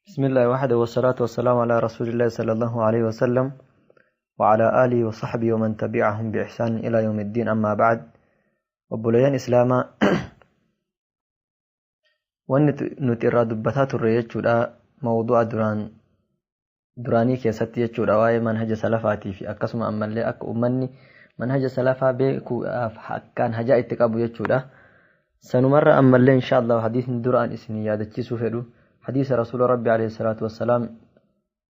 بسم الله وحده والصلاة والسلام على رسول الله صلى الله عليه وسلم وعلى آله وصحبه ومن تبعهم بإحسان إلى يوم الدين أما بعد. Obboleeyyan Islaamaa, wanni nuti irraa dubbataa turre jechuudha, mawdu'a duraan duraanii keessatti jechuudha, waa'ee manhaja salafaatii fi akkasuma ammallee akka ummanni manhaja salafaa beekuudhaaf akkaan hajaa itti qabu jechuudha. Sanumarra ammallee insha Allah hadiisni duraan isin yaadachiisuu fedhu hadiisa Rasuula Rabbi alayhi salaatu wassalaam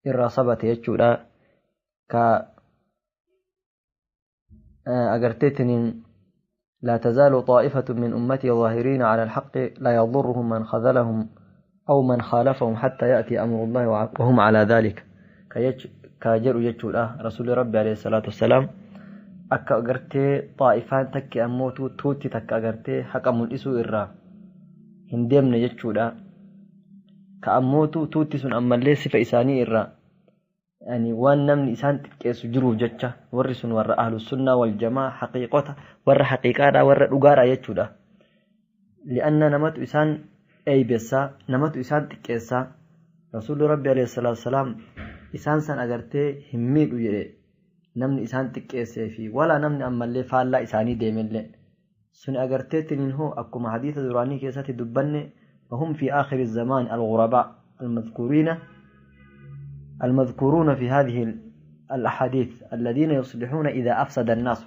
irraa sabate jechuudha. Ka agarteetiniin لا تزال طائفة من أمتي ظاهرين على الحق لا يضرهم من خذلهم أو من خالفهم حتى يأتي أمر الله وهم على ذلك. كاجر يجودا رسول ربي عليه الصلاة والسلام akka agartee xaa'ifaan takki ammootu tuutti takka agartee haqa mul'isuu irraa hin deemne jechuudha. Ka ammootu tuutti sun ammallee sifa isaanii irraa yani waan namni isaan xiqqeessu jiruuf jecha warri sun warra ahlus sunnaa wal jamaa haqiiqota, warra haqiiqaadha, warra dhugaadha jechuudha. Li'anna namatu isaan eeybessaa, namatu isaan xiqqeessaa. Rasuulli Rabbi alayhi salaatu wasalaam isaan san agartee hin miidhu jedhe namni isaan xiqqeessee fi walaa namni ammallee faallaa isaanii deemellee. Suni agarteettiniin hoo akkuma hadiisa duraanii keessatti dubbanne, وهم في آخر الزمان الغرباء المذكورون في هذه الأحاديث الذين يصلحون إذا أفسد الناس.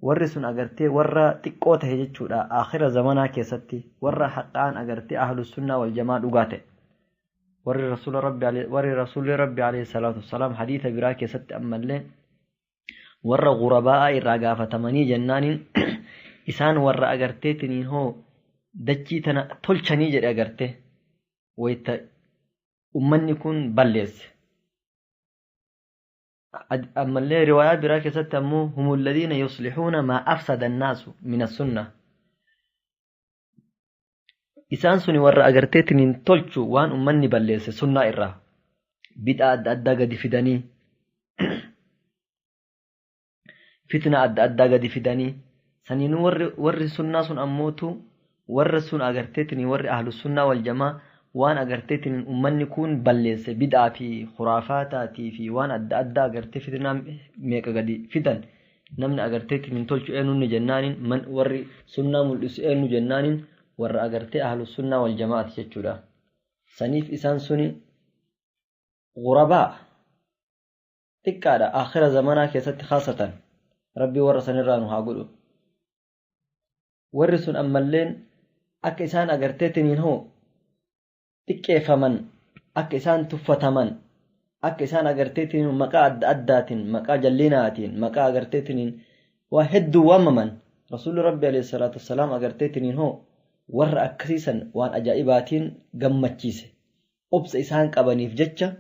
Warri sun agartee warra xiqqoo tahe jechuudha aakhira zamanaa keessatti, warra haqaan agartee ahlu sunnaa wal jamaa dhugaa ta'e. Warri rasuula rabbi, warri rasuulli rabbi alayhi salaatu wassalaam hadiisa biraa keessatti ammallee warra ghurabaa'a irraa gaafatamanii jennaaniin isaan warra agarteetiniin hoo dachii tana tolchanii jedhe agartee wayta ummanni kun balleesse. Ammallee riwaayaa biraa keessatti ammoo هم الذين يصلحون ما أفسد الناس من السنة. Isaan suni warra agarteetiniin tolchu waan ummanni balleesse sunnaa irraa, bid'a adda addaa gadi fidanii, fitna adda addaa gadi fidanii. Saniinuu warri sunnaa sun ammootu warra sun agarteetiniin warri ahlu sunnaa wal jamaa waan agarteetiin ummanni kun balleesse, bid'aa fi khuraafaataatii fi waan adda addaa agartee fitnaa meeqa gadi fidan, namni agarteetiin tolchu eenyuun jennaaniin, warri sunnaa mul'isu eenyu jennaaniin, warra agartee ahlu sunnaa wal jamaati jechuudha. Saniif isaan suni ghurabaa xiqqaadha akhira zamanaa keessatti khaasatan. Rabbii warra sanirraa nu haa godhu. Warri sun ammalleen akka isaan agarteetiniin hoo xiqqeeffaman, akka isaan tuffataman, akka isaan agarteetiniin maqaa adda addaatiin, maqaa jallinaatiin, maqaa agarteetiniin waa hedduu waamaman, Rasuulli Rabbi alayhi salaatu wassalaam agarteetiniin hoo warra akkasiisan waan ajaa'ibaatiin gammachiise obsa isaan qabaniif jecha.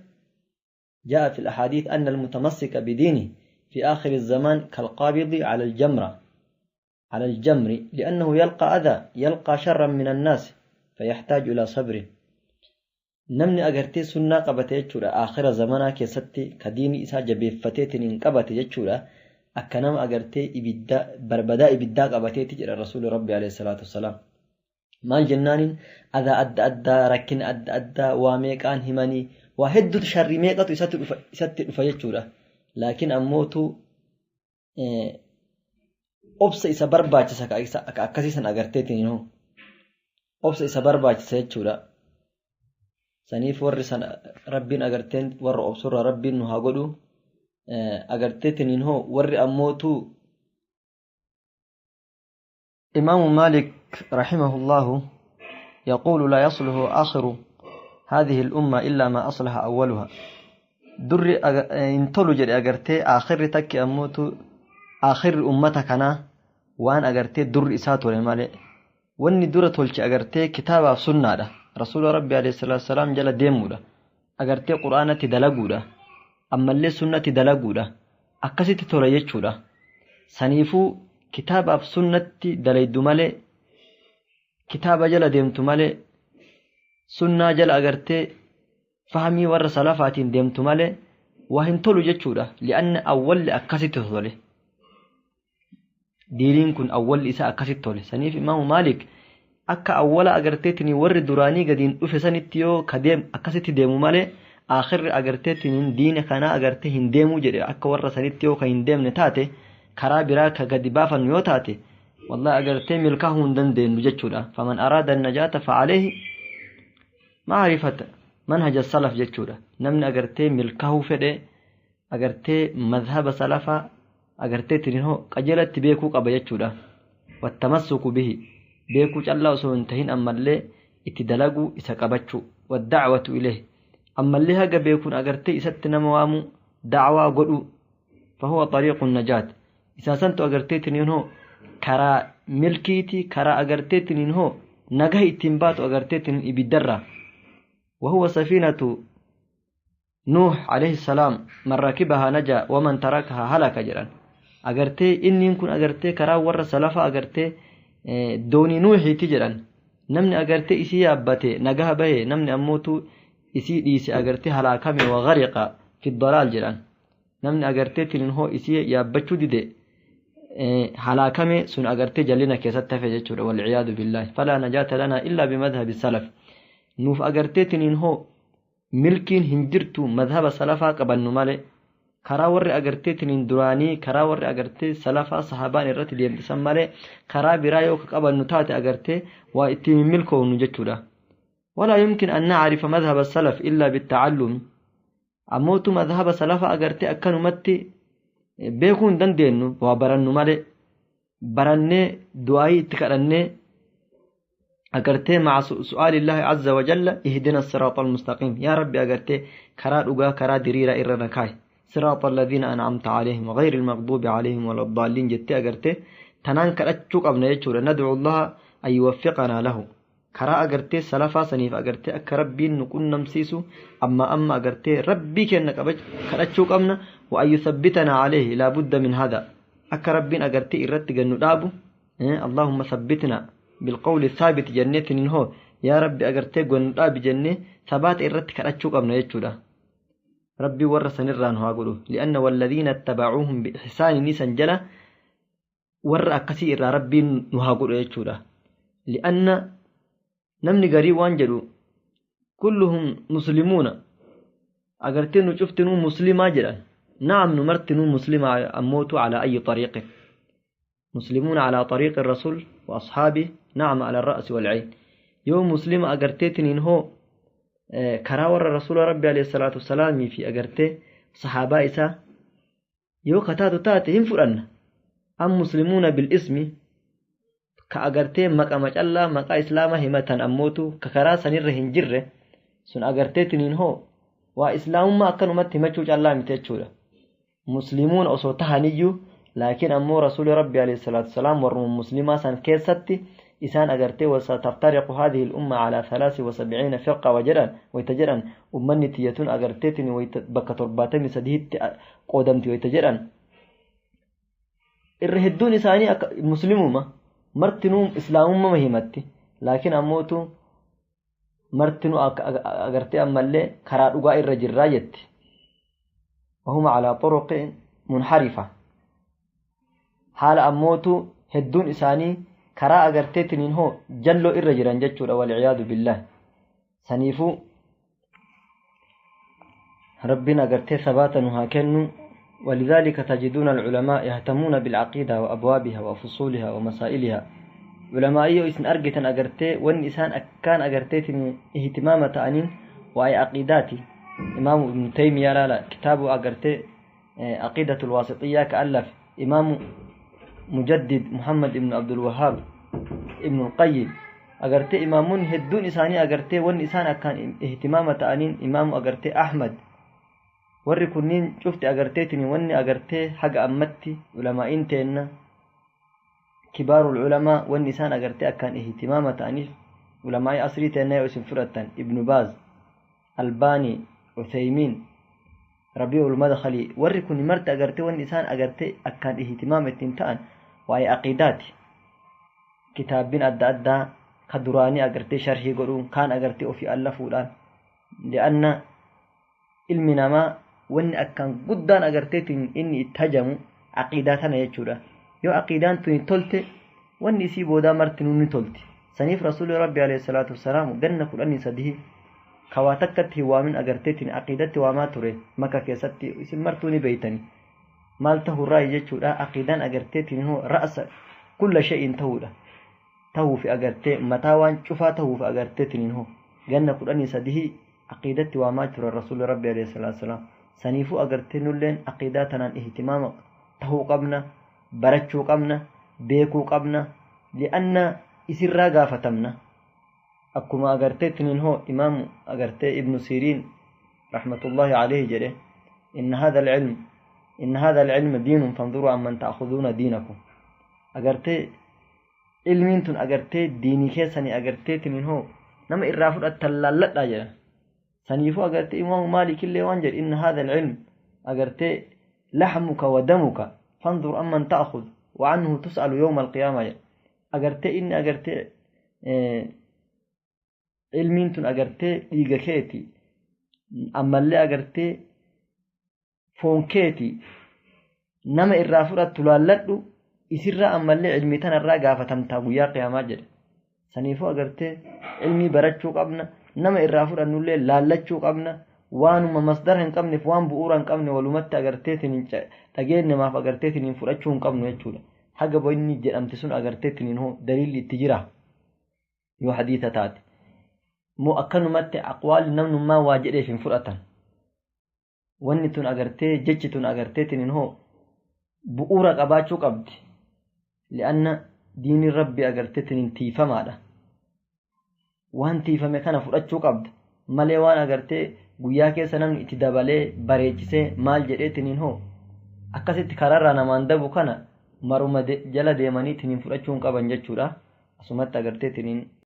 جاء في الأحاديث أن المتمسك بدينه في آخر الزمان كالقابض على الجمرة على الجمر، لأنه يلقى أذى، يلقى شرا من الناس، فيحتاج إلى صبر. Namni agartee sunnaa qabate jechuudha aakhira zamanaa keessatti, ka diinii isaa jabeeffateetiin qabate jechuudha, akka nama agartee ibidda barbadaa ibiddaa qabateeti jedha Rasuulli Rabbi alayhi salaatu wassalaam. Maal jennaaniin adaa adda addaa, rakkina adda addaa waa meeqaan himanii, waa hedduutu, sharrii meeqatu isatti dhufa jechuudha. Laakiin ammootu obsa isa barbaachisa ka akkasiisan agarteetiin hoo obsa isa barbaachisa jechuudha. Saniif warri san Rabbiin agarteen warra obsurra Rabbiin nu haa godhu. Agarteetiniin hoo warri ammootu إمام مالك رحمه الله يقول: لا يصلح آخر هذه الأمة إلا ما أصلح أولها. Durri hin tolu jedhe agartee aakhirri takki ammootu aakhirri ummata kanaa waan agartee durri isaa tole malee. Wanni dura tolche agartee kitaabaaf sunnaadha, Rasuula Rabbi alayhi salaatu wasalaam jala deemuudha, agartee Qur'aanatti dalaguudha, ammallee sunnatti dalaguudha, akkasitti tola jechuudha. Saniifuu kitaabaaf sunnatti dalaydu malee, kitaaba jala deemtu malee, sunnaa jala agartee fahamii warra salafaatiin deemtu malee waa hin tolu jechuudha. Li'anna awwalli akkasitti tole, diiniin kun awwalli isaa akkasitti tole. Saniif Imaamu Maalik Akka awwala agarteetiin warri duraanii gadiin dhufe sanitti yoo ka deemu akkasitti deemu malee aakhirri agarteetiin diina kanaa agartee hin deemuu jedhe akka warra sanitti yoo ka hin deemne taate karaa biraa ka gadi baafannu yoo taate wallahi agartee milkaa'uu hin dandeenyu jechuudha. Faman araada najaata facaleehi maarifata manhaja salaf jechuudha. Namni agartee milkaa'uu fedhe agartee madhaba salafaa agarteetiin hoo qajeelatti beekuu qaba jechuudha. Wattamassuku bihi beekuu callaa osoo hin tahin ammallee itti dalaguu isa qabachuu waddacwatu ilayhi ammallee haga beekuun agartee isatti nama waamuu dacwaa godhuu fahuwa xariiqu najaat isaasantu agarteetiniin hoo karaa milkiiti karaa agarteetiniin hoo nagaha ittiin baatu agarteetiniin ibiddarraa. وهو سفينة نوح عليه السلام من ركبها نجا ومن تركها هلك جران agartee inni kun agartee karaa warra salafa agartee doonii nuuxiiti jedhan namni agartee isii yaabbate nagaha bahe namni ammootu isii dhiise agartee halaakame wagariqa fi dalaal jedhan namni agartee tinin hoo isii yaabbachuu dide halaakame sun agartee jallina keessatti hafe jechuudha. Walciyaadu billaahi falaa najaata lanaa illaa bimadhabi salaf nuuf agartee tinin hoo milkiin hin jirtu madhaba salafaa qabannu malee karaa warri agarteetiniin duraanii karaa warri agartee salafaa sahabaan irratti deemsisan malee karaa biraa yoo ka qabannu taate agartee waa ittiin hin milkoofnu jechuudha. Walaa yumkin an nacrifa madhaba salaf illaa bittacallumi ammootu madhaba salafa agartee akkanumatti beekuu hin dandeenyu waa barannu malee barannee du'aayii itti kadhannee agartee maca su'aalillahi azza wajalla ihdina siraata almustaqiim yaa rabbi agartee karaa dhugaa karaa diriiraa irra na kaaye صراط الذين أنعمت عليهم غير المغضوب عليهم ولا الضالين جتي أجرتي تنان كرتشوك أبنا يجور ندعو الله أن يوفقنا له كرا أجرتي سلفا سنيف أجرتي أك ربي نكون نمسيسو أما أجرتي ربي كأنك أبج كرتشوك أبنا وأن يثبتنا عليه لا بد من هذا أك ربي أجرتي إرت جنودابو اللهم ثبتنا بالقول الثابت جنة هو يا ربي أجرتي جنوداب جنة ثبات إرت كرتشوك أبنا يجور ربي ورث نران هاقوله لأن والذين اتبعوهم بإحسان نسان جلا ور أكثير ربي نهاقوله يجوله لأن نمني قريب وانجلو كلهم مسلمون أقرتنو شفتنو مسلمة جلا نعم نمرتنو مسلمة أموتوا على أي طريق مسلمون على طريق الرسول وأصحابه نعم على الرأس والعين يوم مسلمة أقرتنين هو karaa warra rasuula rabbi alayhi salaatu wasalaamii fi agartee sahaabaa isaa yoo kataatu taate hin fudhanna. Am muslimuuna bil ismi ka agartee maqa macallaa maqaa islaama himatan ammootu ka karaa sanirra hin jirre sun agarteetiniin hoo waa islaamummaa akkanumatti himachuu callaa miti jechuudha. Muslimuuna osoo tahaniyyuu laakiin ammoo rasuuli rabbi alayhi salaatu wasalaam warruma muslimaa san keessatti إسان أجرتي وستفترق هذه الأمة على 73 فرقة وجرا ويتجرا أمني تيتون أجرتيتني ويتبكترباتني سديت قدمتي ويتجرا الرهدون إساني مسلموما مرتنوم إسلاموما مهمتي لكن أموتو مرتنو أجرتي أما اللي كرار أقائر الرجل رايت وهم على طرق منحرفة حال أموتو هدون إساني karaa agarteetiniin hoo jalloo irra jiran jechuudha. Walciyaadu billah saniifuu rabbiin agartee sabaata nu haa kennu. ولذلك تجدون العلماء يهتمون بالعقيدة وأبوابها وفصولها ومسائلها علماء إسن أرجتن أجرتي وإن إسان أكان أجرتي اهتمام تأنين وأي عقيداتي إمام ابن تيمية لا لا كتابه أجرتي عقيدة الواسطية كألف إمام مجدد محمد ابن عبد الوهاب ابن القيم أجرتي إمامون هدون إساني أجرتي وإن إسان أكان اهتمام تأنين إمام أجرتي أحمد warri kunniin cufti agarteetini wanni agartee haga ammatti ulamaa'iin teenna kibaarul ulamaa wanni isaan agartee akkaan ihtimaama ta'aniif ulamaa'ii asrii teenna yoo isin fudhattan Ibnu Baaz, Albaanii, Uthaymiin, Rabii'ul Madkhalii warri kun marti agartee wanni isaan agartee akkaan ihtimaama ittiin ta'an waa'ee aqiidaati. Kitaabbiin adda addaa ka duraanii agartee sharhii godhuun kaan agartee ofii allafuudhaan li'anna ilmi namaa wanni akkaan guddaan agarteetiin inni itti hajamu aqiidaa tana jechuudha. Yoo aqiidaan tuni tolte wanni isii boodaa marti ni tolti. Saniif Rasuulli Rabbi alayhi salaatu wassalaam ganna 13 kawaa takkatti hin waamin agarteetiin aqiidatti waamaa ture Makka keessatti isin martuu ni beeytani. Maal tahurraa jechuudha aqiidaan agarteetiin hoo ra'asa kulla shay'in tahuudha. Tahuufi agartee mataa waan cufaa tahuufi agarteetiin hoo ganna 13 aqiidatti waamaa ture Rasuulli Rabbi alayhi salaatu wassalaam. Saniifuu agartee nulleen aqiidaa tanaan ihtimaama tahuu qabna, barachuu qabna, beekuu qabna, li'anna isirraa gaafatamna. Akkuma agarteetiin hoo imaamu agartee Ibnu Siriin rahmatullahi alayhi jedhe inna hadha al-ilm inna hadha al-ilma diinun fanzuruu amman ta'khuduuna diinakum. Agartee ilmiin tun agartee diinii keessanii agarteetiin hoo nama irraa fudhattan laalladhaa jedha. Saniifuu agartee imaamu Maalik illee waan jedhe inna hadha al-ilm agartee laxmuka wa damuka fanzur amman ta'khud wa anhu tus'alu yawma al-qiyaama jedha. Agartee inni agartee ilmiin tun agartee dhiiga keeti ammallee agartee foon keeti nama irraa fudhattu laalladhu isirraa ammallee ilmii tanarraa gaafatamtaa guyyaa qiyaamaa jedhe. Saniifuu agartee ilmii barachuu qabna, nama irraa fudhannullee laallachuu qabna, waanuma masdara hin qabneef waan bu'uura hin qabne walumatti agarteetiin dhageenyamaaf agarteetiin fudhachuu hin qabnu jechuudha. Haga inni jedhamte sun agarteetiin hoo daliilli itti jira yoo hadiisa taate. Moo akkanumatti aqwaali namnummaa waa jedheef hin fudhatan. Wanni tun agartee jechi tun agarteetiin hoo bu'uura qabaachuu qabdi. Li'anna diiniin rabbi agarteetiin tiifamaadha. Waan tiifame kana fudhachuu qabda. Malee waan agartee guyyaa keessa namni itti dabalee bareechisee maal jedheetiin hoo akkasitti karaarraa namaan dabu kana maruma jala deemanii ittiin fudhachuu hin qaban jechuudha. Asumatti agarteetiin.